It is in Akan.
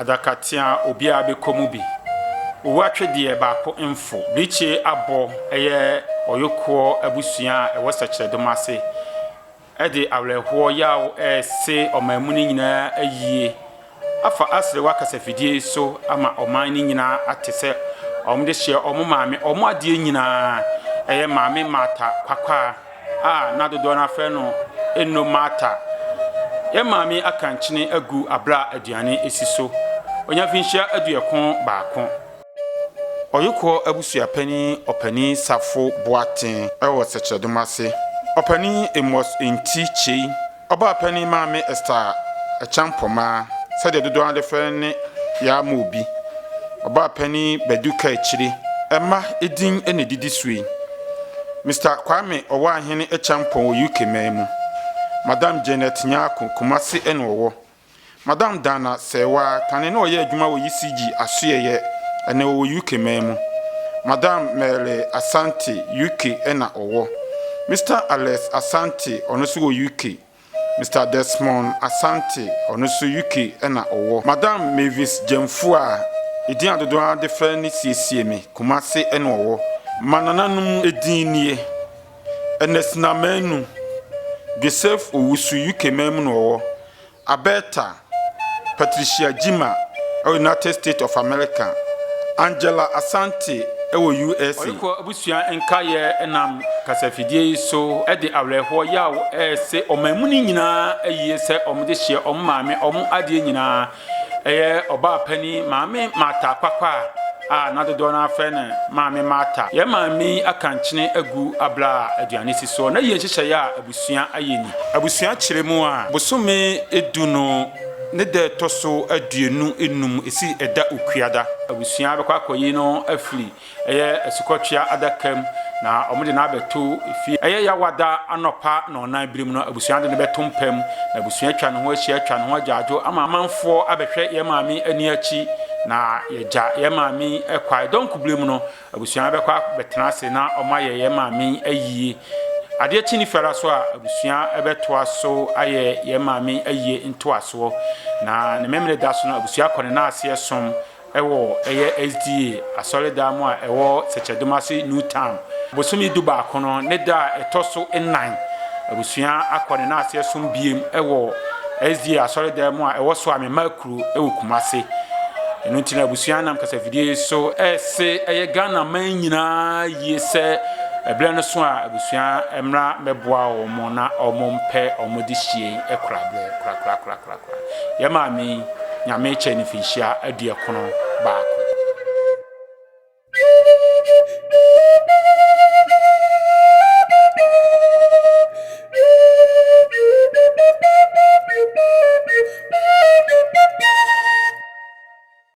Adakatea a obiara bɛkɔ mu bi. Owu atwedeɛ baako mfo. Birikyie abɔ yɛ ɔyokoɔ abusua a ɛwɔ Sɛkyerɛdom ase de awerɛhoɔ yaw rese ɔman mu no nyinaa ayie afa aserewa kasafidie yi so ama ɔman no nyinaa ate sɛ wɔn de hyeɛ wɔn maame wɔn adeɛ nyinaa ɛyɛ Maame Martha Kwakwaa. a na dodoɔ no ara frɛ no Enno Martha. Yɛn maame aka nkyene agu aberɛ a aduane si so. Ɔnya mfinhyia aduɔkron baako. Ɔyokoɔ abusuapanin Ɔpanin Safo Boateng wɔ Sɛkyerɛdom ase. Ɔpanin Amos Nti Kyei. Ɔbaapanin Maame Esther Acheampong-Maa, sɛdeɛ dodoɔ no ara de frɛ no ne Yaa Mobi. Ɔbaapanin Badu Kaakyire. Mma edin na ɛdidi soɔ yi. Mister Kwame Ɔwɔahene Acheampong wɔ UK man mu. Madam Janet Nyarko, Kumasi na ɔwɔ. Madam Dana Serwaa, kane na ɔyɛ adwuma wɔ ECG asoɛeɛ, ɛnnɛ ɔwɔ UK man mu. Madam Merle Asante, UK na ɔwɔ. Mister Alex Asante, ɔno nso wɔ UK. Mister Desmond Asante, ɔno nso UK na ɔwɔ. Madam Mavis Gyamfua, edin a dodoɔ ara de frɛ no Siesie Me, Kumasi na ɔwɔ. Manananom edin nie, Ernest Namanu, Joseph Owusu, UK man mu na ɔwɔ. Alberta, Patricia Gyimah wɔ United States of America, Angela Asante wɔ USA. Ɔrekɔ abusua nkaeɛ nam kasafidie yi so de awerɛhoɔ yaw rese ɔman mu no nyinaa ayie sɛ wɔde hyeɛ wɔn maame wɔn adeɛ nyinaa. Ɛyɛ ɔbaa panin Maame Martha Akwakwaa a na dodoɔ no ara frɛ no Maame Martha. Yɛn maame yi aka nkyene agu aberɛ a aduane si soɔ. Na yie nhyehyɛeɛ a abusua ayɛ ni. Abusua kyerɛ mu a, bosome du no ne da ɛtɔ so 25 ɛsi ɛda Okuada. Abusua bɛkɔ akɔyi no afiri ɛyɛ asukɔtwea adaka mu na wɔde no abɛto fie. Ɛyɛ Yawada anɔpa nnɔnnan bere mu no, abusua de no bɛto mpa mu, na abusua atwa ne ho ahyia atwa ne ho agyaadwo ama amanfoɔ abɛhwɛ yɛn maame ani akyi, na yɛagya yɛn maame yi kwae. Dɔnko bere mu no, abusua bɛkɔ abɛtena ase na wɔayɛ yɛn maame yi ayie. Adeɛ kye ne fiara so a, abusua bɛtoa so ayɛ yɛn maame yi ayie ntoasoɔ. Na ne Memeneda so no, abusua kɔ ne nan aseɛ som wɔ ɛyɛ SDA asɔredan mu a ɛwɔ Sɛkyɛdomase New Town. Bosome 11 no ne da a ɛtɔ so nnan, abusua akɔ ne naaseɛ som biem wɔ SDA asɔredan mu a ɛwɔ Soame Makuro wɔ Kumase. Ɛno nti no abusua nam kasafidie so ɛrese ɛyɛ Ghana man nyinaa yie sɛ ɛberɛ no so a abusua mmra mmɛboa wɔn na wɔn mpɛ wɔn de hyie korabrɛ korakorakorakorakora. Yɛn maame yi, Nyame kyɛɛ no mfinhyia aduɔkono baako.